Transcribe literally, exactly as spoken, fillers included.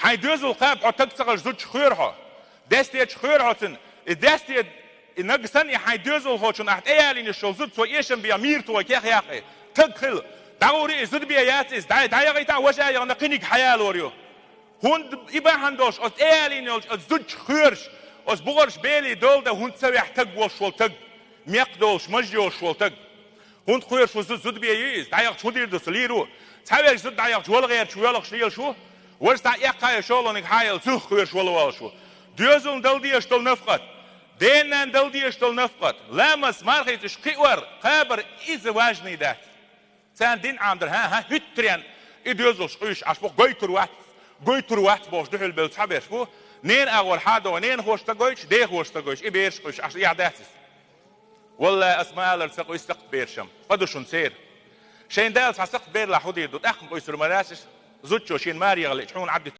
Хьайн доьзал кхаба хьо таг ца хилча зудчох ховра хьо. Даьсте чу ховра хьо цунна. И даьсте, и нагахь санна и хьайн доьзалхочунна ахь тӀеялийна йиш йолу зуда цо эшам бен мийра тухий кехъяьккхи. Таг хила. ДӀагӀур и зуда бен яц иза. ДӀа-, дӀаяхийтахь важа яхана кхиниг хьаялор ю. ХӀунда и бахьана долуш, оцу тӀеялийна йолчу оцу зудчох ховраш, оцу бухарш белий дола дан хӀунда ца вехь таг волуш волу таг, мекх долуш, маж йолуш волу таг. ХӀунда ховраш ву зуда, зуда бен ю иза, дӀаяхча хӀун дийр ду со, лийр ву. Цхьаверг зуда дӀаяхча вала гӀерташ воьлхуш лелаш ву, важа цхьа эккхае шолгӀаниг хьаяла, цунах ховраш вала волуш ву. Доьзална дала дезаш долу нафкъат, ден-нанна дала дезаш долу нафкъат, ламаз, мархица уьш кхиор, кхабар иза важный дац. Царна дин Ӏамадар, хӀан-хӀа, хӀуьттаренна и доьзалш къуьйсуш Ӏаш бу, гойтур вац, гойтур вац бохуш дуьхьал белла цхьаберш бу. Ненан агӀор хьадогӀу, ненахоша ца гойтуш, дехоша ца гойтуш, и бераш къуьйсуш Ӏаш, эхь дац иза. Валлай, ас ма-аллара, ца къуьйсу сакхт бераш-м, къа ду шуна церан. Шайн Дала цхьа сакхт бер лахь хӀун дийр ду, тӀаккха къуьйсур ма дац иза. Зудчо шена маре яхале, хьуна Ӏадда